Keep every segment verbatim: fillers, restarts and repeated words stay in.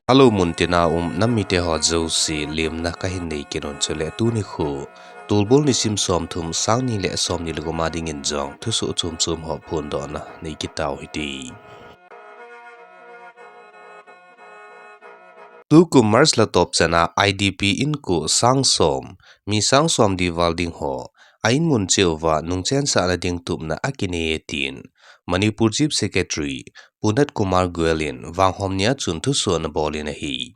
Hello, muntina um nam mite ho jouse, lemna kahin nei kit un chule tuni khu, Tulbul nisim som thum, sang ni le som ni le gup a dingin jong thusoh chom chom ho phondohna nei kit tau hite. Tukum March lha top chan a I D P inko sang som, mi sang som di val ding ho, a inmun cheh uva nungchensahna ding tupna akinei e tin, Manipur Chief Secretary Pu Nat Kumar Goel in vanghom nia chun thusoh ana bol in ahi.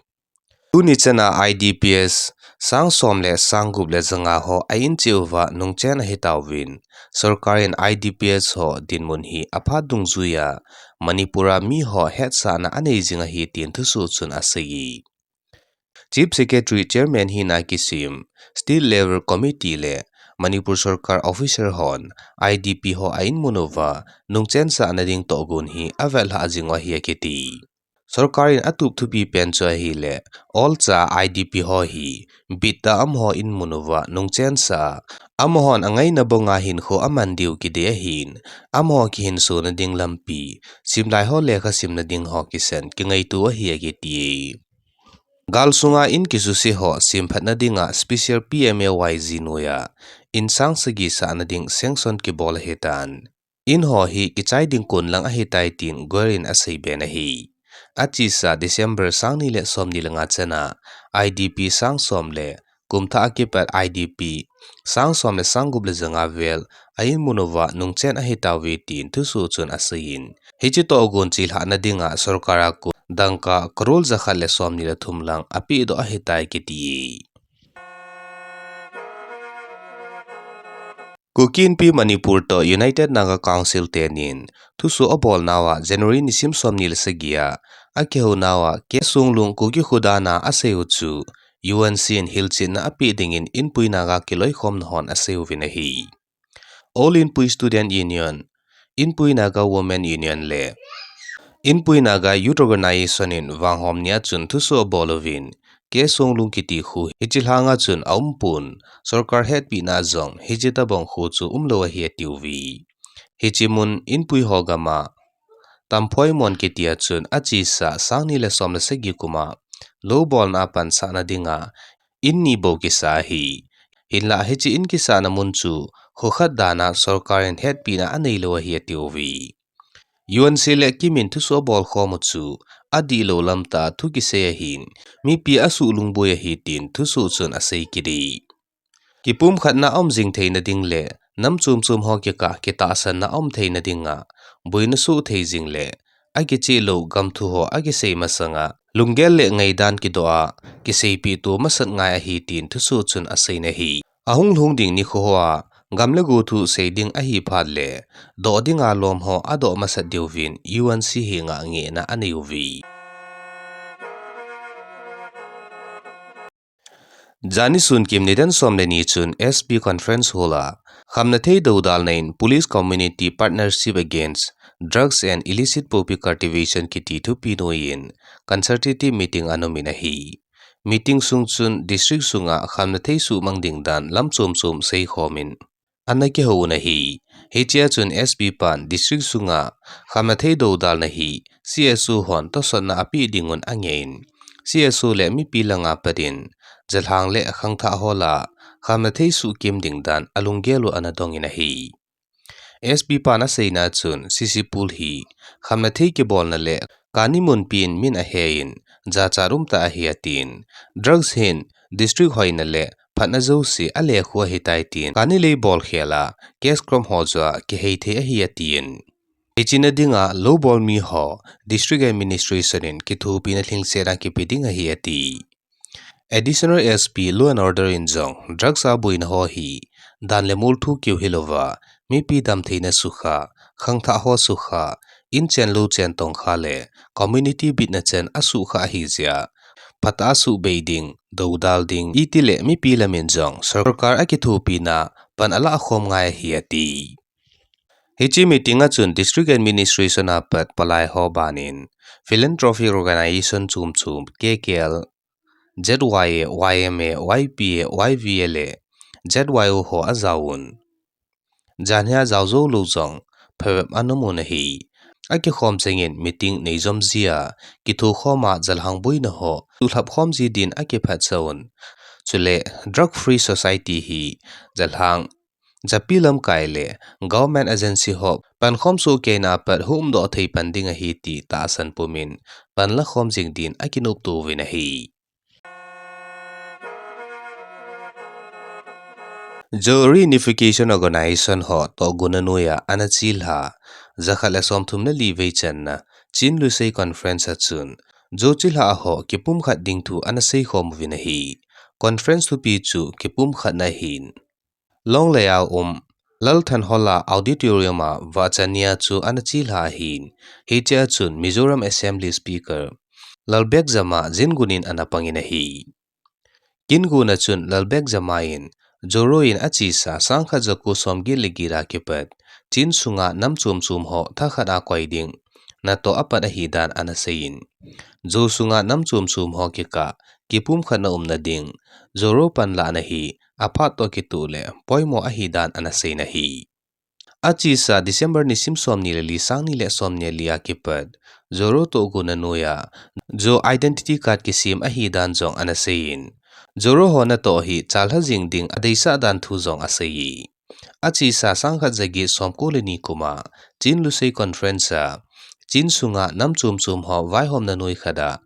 Tuni chan a I D Ps sang som le sang gup le ja nga ho a in cheh uva nungchen ahi tauvin, sorkar in I D Ps ho dinmun hi aphat dungjuia Manipur a mi ho hetsahna anei jing ahi tin thusoh chun asei e. Chief Secretary Chairman hina kisem State Level Committee le Manipur sorkar officer hon I D P ho a inmun uva nungchensahna ding tohgon hi avel lhah jing u ahi akiti. Sorkar in atup thupi pen chu ahile, olcha I D P ho hi bit tah a amaho inmun uva nungchensah a, amahon angaina banga hinkho aman diu kidei ahin, amaho kihinsona ding lampi, simlai ho lekha simna ding ho kisan kingaito ahi akiti e. Gal sunga in kisuse ho semphatna dinga special P M A Y G noiya in sang sagi sahna ding sanction kibol ahitan, in ho hi kichai ding kon lang ahitai tin Goel in asei ben ahi. Achesa December sang ni le som ni le nga chan a I D P sang som le kum thah a kipat I D P sang som le sang gup le ja nga vel a inmun uva nungchen ahi tauve tin thusoh chun asei in, hiche tohgon chelhahna dinga sorkar a kon dangka crore ja khat le som ni le thum lang apehdoh ahitai kiti e. Kuki Inpi Manipur toh United Naga Council tenin thusoh abolnauva January nisim som ni le sagi a akihounauva K. Songlung Kuki khodana asei u chu U N C in hilchetna apeh dingin Inpui Naga kiloikhomna hon asei uvin ahi. All Inpui Student Union, Inpui Naga Women Union le Inpui Naga Youth Organization in vanghom nia chun thusoh abol uvin, K. Songlung kiti khu hiche lhanga chun aumpon, sorkar hetpina jong hiche tabang khu chu umlou ahi atiuve. Hiche mun Inpui ho gam a Tamphoi Mon kiti a chun achesa sang ni le som le sagi kum a lou bolna a pansahna dinga in ni bou kisa ahi. Hinlah hiche in kisahna mun chu kho khat dan a sorkar in hetpina aneilou ahi atiuve. U N C le KIM in thusoh abolkhom u chu adihlou lam tah a thu kisei ahin, mipi asuh lungboi ahi tin thusoh chun asei kit e. Kipumkhatna aum jing theina ding le nam chom chom ho kikah kitahsanna aum theina dinga boina soh thei jing le akichehlou gam thu ho akisei masanga lunggel le ngaidan kidoh a kiseipeh to masat ngai ahi tin thusoh chun asei in ahi. Ahung lhung ding nikho hoa gam le go thu sei ding ahi phat le doh dinga lom ho adoh masat diuvin U N C henga ngehna anei uve. Jani sun kim nidan som le ni chun S P Conference Hall a khamnathei doudalna in Police Community Partnership Against Drugs and Illicit Poppy Cultivation kiti thupi noiyin consultative meeting ana umin ahi. Meeting sung chun district sunga khamnathei suhmang ding dan lam chom chom seikhomin ana kihou un ahi. Hichea chun S P pan district sunga khamnathei doudalna hi C S O hon tosotna apeh dingun angeh in, C S O le mipi langa pat in jalhang le khangthah ho lah a khamnathei suhkim ding dan alunggel u ana dongin ahi. S P pan aseina chun C C pool hi khamnathei kibolna le kani munpi in min ahe in jachat umtah ahi atin, drugs hin district hoina le phatna jouse alekhu ahitai tin, kani lei bolkhel a cash crop ho joh a kihei thei ahi atin. Hiche na dinga lou bol mi ho District Administration in kithopina lhingset a kipe ding ahi ati. Additional S P Law and Order in jong drugs a boina ho hi dan le mol thu keu hilouva, mipi damtheina sukha, khangthah ho sukha, in chen lou chen tongkha le community bitna chen asukha ahijeh a, phatah a suhbei ding, doudal ding, iti le mipi lam in jong sorkar akithopina pan alah khom ngai ahi ati. Hiche meeting a chun District Administration a pat palai ho ban in philanthropic organization chom chom, K K L, Z Y A, Y M A, Y P A, Y V A le Z Y O ho ajao un. Janhia jao jou lou jong phabep ana um un ahi. akikhom chengin meeting neijom jia, kithokhom a jalhang boina ho tulhap khom ji din akiphatsah un. Chule drug free society hi jalhang, japi lamkai le government agency ho pankhom sohkeina apat humdoh thei pan ding ahi ti tahsan pumin panlakhom jing din akinopto uvin ahi. Zo Reunification Organization ho tohgonna noiya ana chelha, jakhat le somthum le li vei channa Chin Lusei Conference a chun, Zo chelha ho kipumkhat ding thu ana seikhom uvin ahi. Conference thupi chu kipumkhatna ahin, Longlei a um Lal Thanhawla Auditorium a vahchannia chu ana chelha ahin, hichea chun Mizoram Assembly Speaker Lalbekjama Zingun in ana pangin ahi. Kingun a chun Lalbekjama in Zoro in achesa sangkhat jako somget le get a kipat Chin sunga nam chom chom ho thakhat a koi ding natoh apat ahidan ana seiyin, Zo sunga nam chom chom ho kikah kipumkhatna umna ding, Zoro panlahna hi aphat toh kitoh le poimo ahidan ana seiyin ahi. Achesa December nisim somni le li, sangni le somni le li a kipat Zoro tohgonna noiya Zo Identity Card kisem ahidan jong ana seiyin, Zoro ho natoh hi chalha jing ding adeisah dan thu jong aseiye. Achesa sangkhat jaget somko le ni kuma Chin Lusei Conference a Chin sunga nam chom chom ho vaihomna noi khat a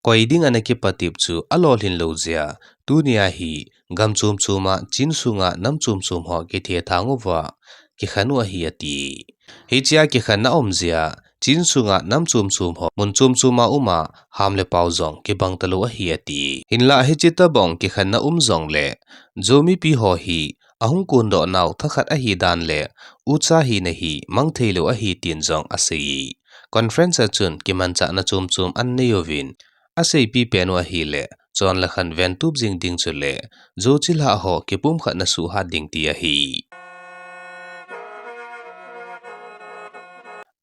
koi ding ana kipatep chu alolhin lou jeh a, tunia hi gam chom chom a Chin sunga nam chom chom ho kithethang uva kikhen u ahi ati. Hichea kikhenna aum jeh a Chin sunga nam chom chom ho mun chom chom a um a ham le pao jong kibang talou ahi ati. Hinlah hiche tobang kikhenna um jongle Zo mipi ho hi ahung kondoh nau thakhat ahidan le ucha hina hi mang theilou ahi tin jong aseiye. Conference a chun kimanchahna chom chom anei uvin, aseipi pen u ahile chon le khan ventup jing ding chule Zo chelha ho kipumkhatna suhhat ding ti ahi.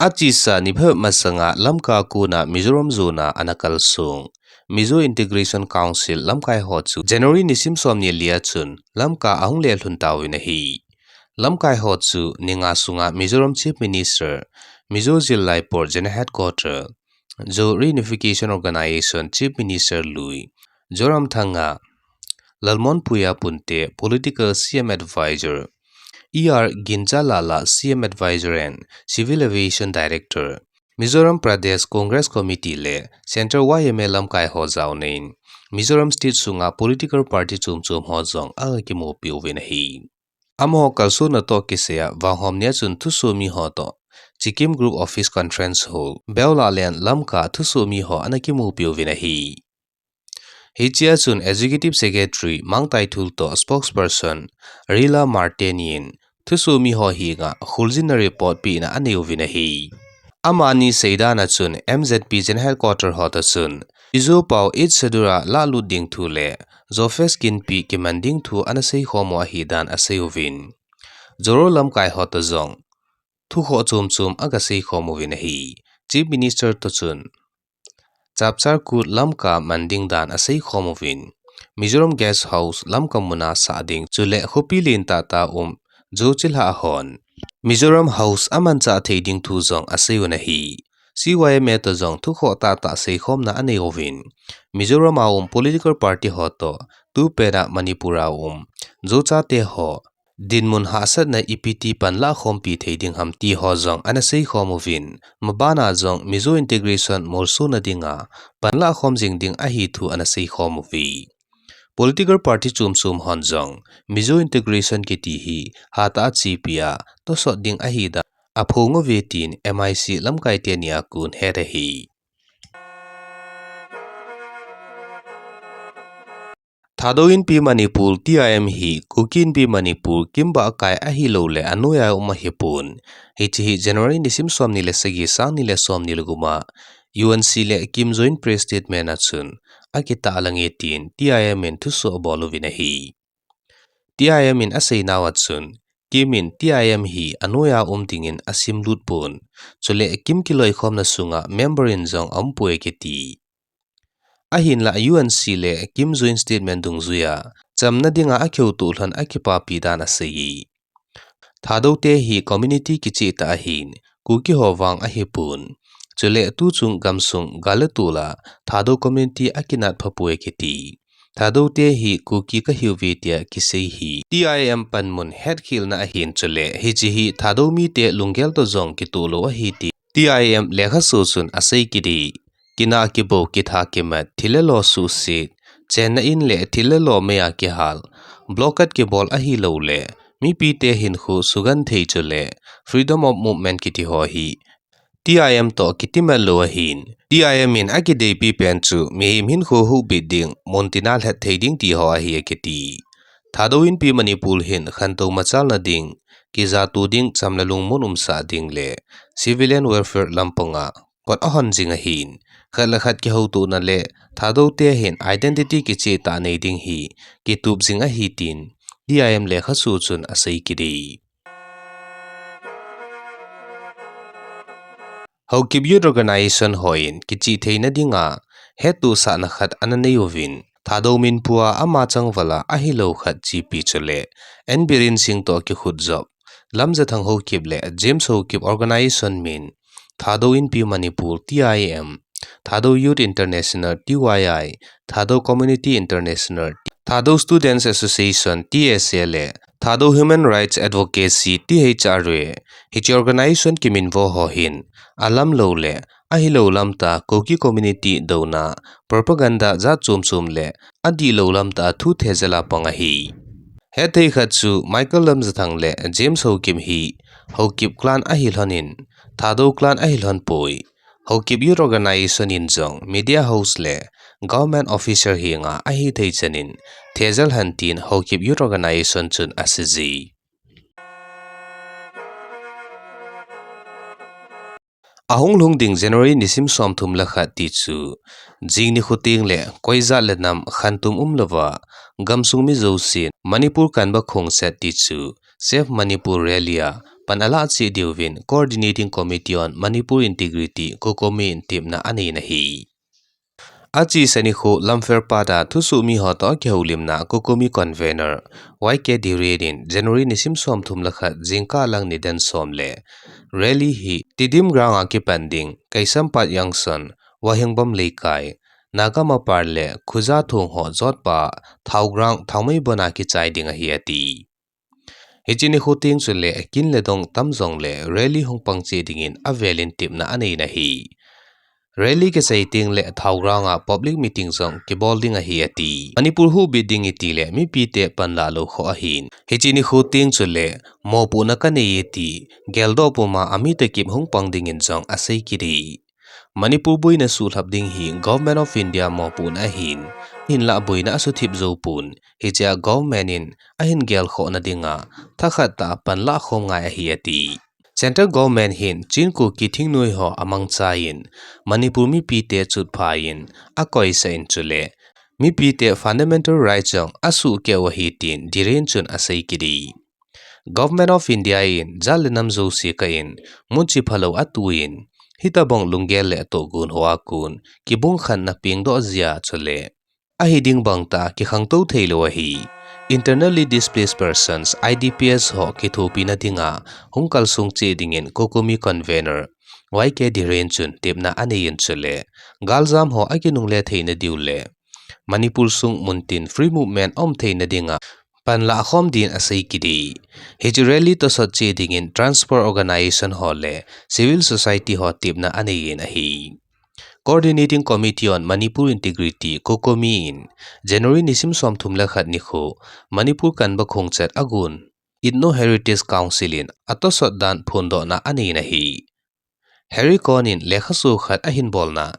Achesa ni phabep masanga Lamka kona Mizoram jona ana kalsong Mizo Integration Council lamkai ho chu January nisim somni le li a chun Lamka ahung lelhun tauvin ahi. Lamkai ho chu ni nga sunga Mizoram Chief Minister, Mizo Zillai Por General Headquarter, Zo Reunification Organization Chief Minister lui Zoramthanga, Lalmonpuia Punte Political C M Advisor, E R Ginjalala C M Advisor and Civil Aviation Director, Mizoram Pradesh Congress Committee le Central Y M A lamkai ho jaoneiyin, Mizoram State sunga political party chom chom ho jong aga kimupi uvin ahi. Amaho kalsonna toh kisaiya vanghom nia chun thusoh mi ho toh Sikkim Group Office Conference Hall, Beulahlen Lamka thusoh mi ho ana kimupi uvin ahi. Hichea chun Executive Secretary Mangtaithul toh Spokesperson Rila Marteni in thusoh mi ho henga kholjinna report pehna anei uvin ahi. Amani seidan a chun M Z P General Headquarter ho toh chun Mizo pao Eighth Schedule a lahlut ding thu le Zofest kinpi kiman ding thu ana seikhom u ahidan asei uvin, Zoro lamkai ho toh jong thukhoh chom chom aga seikhom uvin ahi. Chief Minister toh chun Chapchar Kut Lamka man ding dan aseikhom uvin, Mizoram Guest House Lamka muna sah ding chule khopi lentah tah a um Zo chelha hon Mizoram House amanchah thei ding thu jong asei un ahi. C Y M A toh jong thukhoh tahtah seikhomna anei uvin, Mizoram a um political party ho toh tupet a Manipur a um Zo chate ho dinmun hahsatna ipi ti panlah khompi thei ding ham ti ho jong ana seikhom uvin, maban a jong Mizo integration molsona dinga panlah khom jing ding ahi thu ana seikhom uve. Political party chom chom hon jong Mizo integration kiti hi hatah a chepi a tosot ding ahidan aphong uve tin M I C lamkai teni a kon het ahi. Thadou Inpi Manipur, T I M hi Kuki Inpi Manipur kimba kai ahilou le anoiya um ahipon. Hiche hi January nisim somni le sagi, sangni le somni le gup a U N C le Kim joint press statement a chun akitahlang e tin T I M in thusoh abol uvin ahi. T I M in aseinau a chun Kim in T I M hi anoiya um dingin asimlut pon. Chule Kim kiloikhomna sunga member in jong aumpoi akiti. Ahinlah U N C le Kim joint statement dungjuiya chamna dinga akihoutoh lhon akipapi dan asei e. Thadou te hi community kicheh tah ahin, Kuki ho vang ahipon. Chule tuchung gamsung gal le tol a Thadou community akinat phapoi akiti. Thadou te hi Kuki kahiuve tia kisei hi T I M panmun hetkhelna ahin chule hiche hi Thadou mite lunggel toh jong kitoh lou ahi ti T I M lekhaso chun asei kit e. Kinah kibou kitha kimat thil le lo suhset, chenna in le thil le lo mei a kihal, blockade kibol ahilouleh mipite hinkho sugenthei chule freedom of movement kiti ho hi T I M toh kitimat lou ahin, T I M in akideipi pen chu mihem hinkho huhbit ding, muntina lhet thei ding ti ho ahi akiti. Thadou Inpi Manipur hin khantou machalna ding, kijatu ding, cham le lungmon umsah ding le civilian welfare lampang a kot ahon jing ahin, khat le khat kihoutona le Thadou te hin identity kichehtah nei ding hi kitup jing ahi tin T I M lekhaso chun asei kit e. Haokip Youth Organization hon kichihtheina dinga hettohsahna khat ana nei uvin, Thadou minpua ama changvala ahilou khat chipi chule N Biren Singh toh kikhutjop Lamjathang Haokip le James Haokip Organization min Thadou Inpi Manipur T I M, Thadou Youth International T Y I, Thadou Community International, Thadou Students Association T S A le Thadou Human Rights Advocacy T H R A, hiche organization kiminvo ho hin alamlou le ahilou lamtah Kuki community douna propaganda jat chom chom le adihlou lamtah thu thejal a pang ahi. Hetthei khat chu Michael Lamjathang le James Haokip hi Haokip clan ahi lhonin Thadou clan ahi lhon poi. Haokip Youth Organization in jong media house le government officer henga ahithei chanin thejal hen tin Haokip Youth Organization chun asei e. Ahung lhung ding January nisim somthum le khat ti chu jing nikho teng le koi jat le nam khantou umlouva gamsung mi jousen Manipur kanba khongchet ti chu Save Manipur Rally a pan alah cheh diuvin Coordinating Committee on Manipur Integrity, COCOMI in tepna anei in ahi. Achesa nikho Lamphel Pat a thusoh mi ho toh kihoulimna COCOMI convener Y K Dhiren in January nisim somthum le khat jingkah lang nidan som le rally hi Tiddim ground a kipan ding, Keisampad Junction, Wahengbom Leikai, Nagamapar le Khuja thong ho jotpa Thao ground Thaomei bon a kichai ding ahi ati. Hiche nikho teng chule kin le dong tam jongle rally hung pang cheh dingin avelin tepna anei in ahi. Rally kichai teng le Thao ground a public meeting jong kibol ding ahi ati. Manipur huhbit ding iti le mipite panlah lou kho ahin, hiche nikho teng chule mopohna kanei iti geldoh puma amitakip hung pang dingin jong asei kit e. Manipur boina suhlhap ding hi Government of India mopohna ahin, hinlah boina asuthip joupon, hichea government in ahin gelkhohna dinga thakhat tah a panlah khom ngai ahi ati. Central government hin Chin Kuki thingnoi ho amangchan Manipur mipite chutpha in akoisah in chule mipite fundamental right jong asuhkeh u ahi tin Dhiren chun asei kit e. Government of India in jat le nam jouse kah in mun chiphalou atoh in, hitobang lunggel le tohgon ho a kon kibungkhenna pengdoh jeh a chule ahi ding bangtah a kikhangtou theilou ahi. Internally Displaced Persons, I D P S ho kithopina dinga hung kalsong cheh dingin COCOMI convener Y K Dhiren chun tepna anei in chule galjam ho akinungle theina diu le Manipur sung muntin free movement aum theina dinga panlah khom din asei kit e. Hiche rally tosot cheh dingin transport organization ho le civil society ho tepna anei in ahi. Coordinating Committee on Manipur Integrity, COCOMI in January nisim somthum le khat nikho Manipur kanba khongchet agon Ethno Heritage Council in atosot dan phondohna anei in ahi. Harry Cohn in lekhaso khat ahin bolna,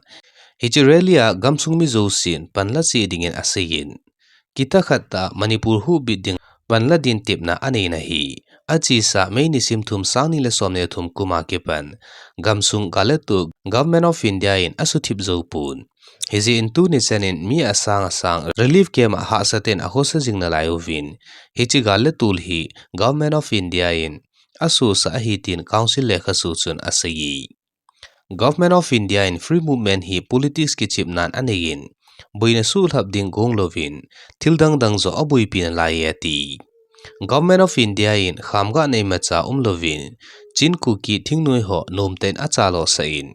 hiche rally a gamsung mi jousen panla cheh dingin aseiyin, kitha khat tah Manipur huhbit ding panla din tepna anei in ahi. Achesa May nisim thum, sang ni le som ni le thum kum a kipan gamsung gal le tol Government of India in asuthip joupon. Hijeh in tuni chan in mi asang asang relief camp a hahsatah in akhosa jing nalai uvin, hiche gal le tol hi Government of India in asosah ahi tin Council lekhaso chun aseiye. Government of India in free movement hi politics kichepnan aneiyin, boina suhlhap ding gong louvin, thil dang dang joh aboipi nalaiye ati. Government of India in khamgah nei macha umlouvin, Chin Kuki thingnoi ho nomtah in achalhah sah in,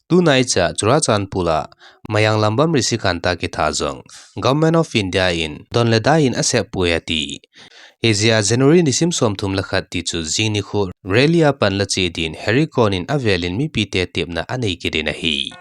tunaicha Churachandpur a Mayang Lambam Rishikanta kitha jong Government of India in don le dai in asep poi ati. Hijeh a January nisim somthum le khat tichu jing nikho rally a panla che din Harry Kon in avel in mipite tepna anei kit in ahi.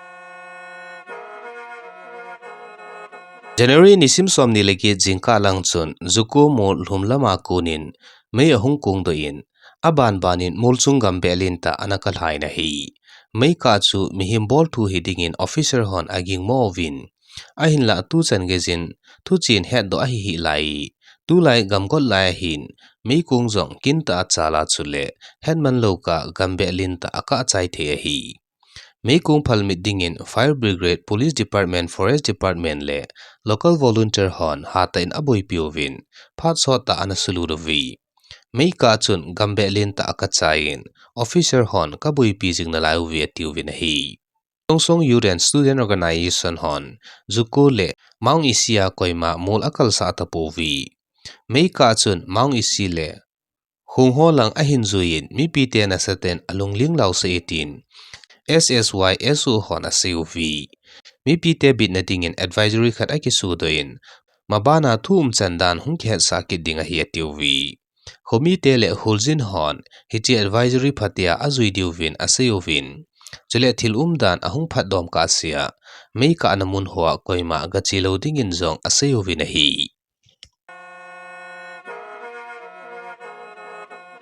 January nisim somni le get jingkah lang chun Juko mol lhum lama kon in mei ahung kongdoh in, aban ban in mol chung gam behlin tah ana kalhai in ahi. Meikah chu mihem bolthu hiding in officer hon agingmo uvin, ahinlah tuchan geiyin thuchen hetdoh ahi hih lai. Tulai gam got lai ahin, meikong jong kintah a chalha chule hetman lou kah gam behlin tah akah chai thei ahi. Meikong phalmit ding in Fire Brigade, Police Department, Forest Department le local volunteer hon hatah in aboipi uvin, phat sottah ana sulut uve. Meikah chun gam behlin tah akah chai in, officer hon kaboipi jing nalai uve atiuvin ahi. Tuensang Youth and Student Organization hon Juko le Mount Isi a koima mol akalsah tapouve. Meikah chun Mount Isi le Khong ho lang ahin jui in, mipite nasatah in alungling lausah e tin S S Y S O hon asei uve. Mipite bitna ding in advisory khat akisodoh in, mabana thu umchan dan hung kihetsah kit ding ahi atiuve. Khomite le kholjin hon hiche advisory phatea ajui diuvin asei uvin, chule thil umdan ahung phatdom kahsea meikahna mun hoa koima gache lou ding in jong asei uvin ahi.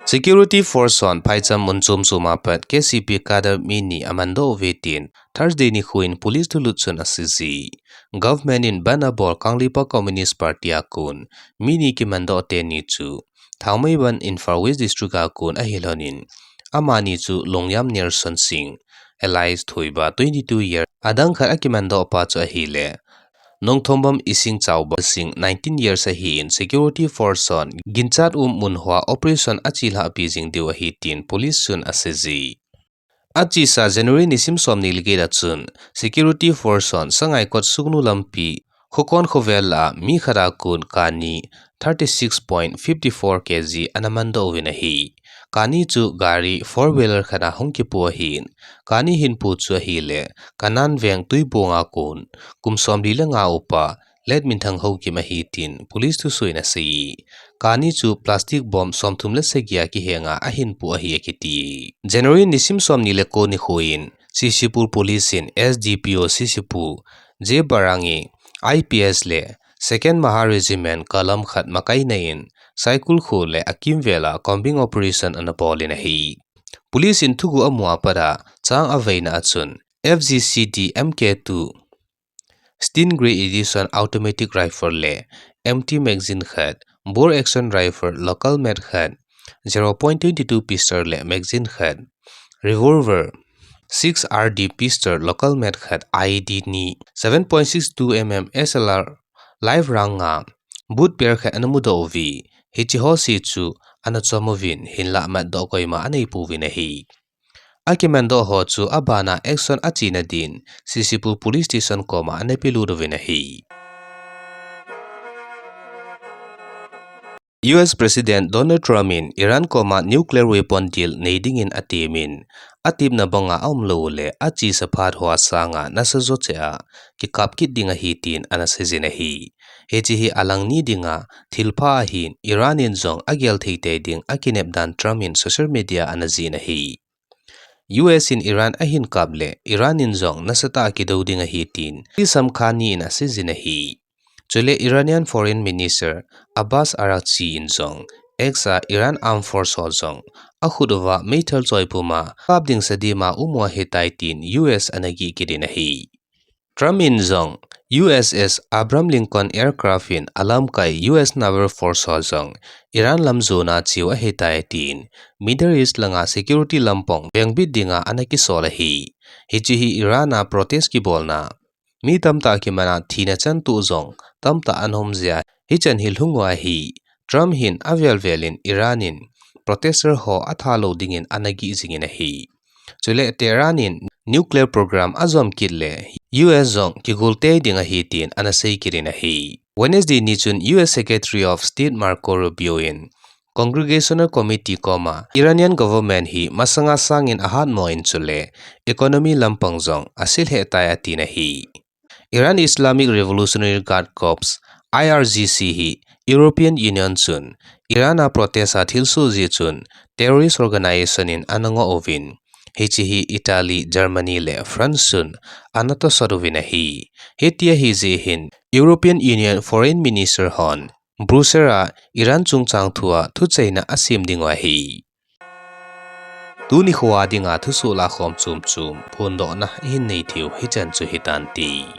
Security Force hon phaicham mun chom chom a pat K C P cadre mi ni amandoh uve tin Thursday nikho in Police thulut chun asei e. Government in ban abol Kangleipak Communist Party a kon mi ni kimandoh teni chu Thaomeiband, Imphal West District a kon ahi lhon in, amani chu Longyam Nelson Singh, alias Thoiba, twenty two year, adang khat akimandoh pa chu ahile Nongthombam Isingchaoba Singh, nineteen years ahin, Security Force hon ginchat um mun hoa operation achelhahpi jing diu ahi tin Police chun asei e. Achesa January nisim somni le get a chun Security Force hon Sangaikot Sugnu lampi, Khokon khovel a mi khat a kon kani thirty six point fifty four K G ana mandoh uvin ahi. Kani chu gari four wheeler khat a hung kipo ahin, kani hinpo chu ahile Kanan veng Tuibong a kon kum somli le nga upa Letminthang Haokip ahi tin Police thusoh in asei e. Kani chu plastic bomb somthum le sagi a kihenga ahinpo ahi akiti. January nisim somni le ko nikho in C C Pur Police in S D P O C C Pur J Barangi, I P S le Second Mahar Regiment column khat makaina in Saikul kho le akimvel a combing operation ana bol in ahi. Police in thuguh amu a pat a chang aveina a chun F G C D M K two Stingray Edition Automatic Rifle le empty magazine khat, Bolt Action Rifle local made khat, zero point twenty two pistol le magazine khat, revolver six R D pistol local made khat, I E D ni, seven point six two M M S L R live round nga, boot pair khat ana mudoh uve. Hiche ho se chu ana chom uvin, hinlah matdoh koima anei pouvin ahi. Akimandoh ho chu abana action achena din C C Pur Police Station koma ana pelut uvin ahi. U S President Donald Trump in Iran koma nuclear weapon deal nei dingin atemin, atepna banga aumlou le achesa phat hoa sanga nasa jo cheh a kikap kit ding ahi tin ana seijin ahi. Hiche hi alang ni dinga thilpha ahin, Iran in jong agel thei tei ding akinep dan Trump in social media ana jih in ahi. U S in Iran ahin kap le, Iran in jong nasatah a kidou ding ahi tin, thisam kha ni in aseijin ahi. Chule Iranian Foreign Minister Abbas Araghchi in jong X a Iran Armed Force ho jong akhut uva meithal choi puma kap ding sadima um u ahitai tin U S ana gih kit in ahi. Trump in jong U S S Abraham Lincoln aircraft in alamkai U S Naval Force ho jong Iran lam jona cheu ahitai tin Middle East langa security lampang vengbit dinga ana kisol ahi. Hiche hi Iran a protest kibolna mi tamtah kimana thina chan tuh jong tamtah ana um jia hichan hi lhung u ahi. Trump hin avel vel in Iran in protester ho atha lou dingin ana gih jingin ahi. Chule Tehran in nuclear program ajom kit le U S jong kigol tei ding ahi tin ana sei kit in ahi. Wednesday ni chun U S Secretary of State Marco Rubio in Congressional Committee koma Iranian government hi masanga sangin ahatmo in chule economy lampang jong asilheh tai atin ahi. Iran Islamic Revolutionary Guard Corps, I R G C hi European Union chun Iran a protest a thilsoh jeh chun terrorist organization in ana ngoh uvin, hiche hi Italy, Germany le France chun ana tosot uvin ahi. Hiti ahi jeh hin European Union Foreign Minister hon Brussels a Iran chungchang thua thucheina asem dingu ahi. Tuni khoa dinga thusoh lakhom chomchom phondohna ihin nei theiu hichan chu hitante.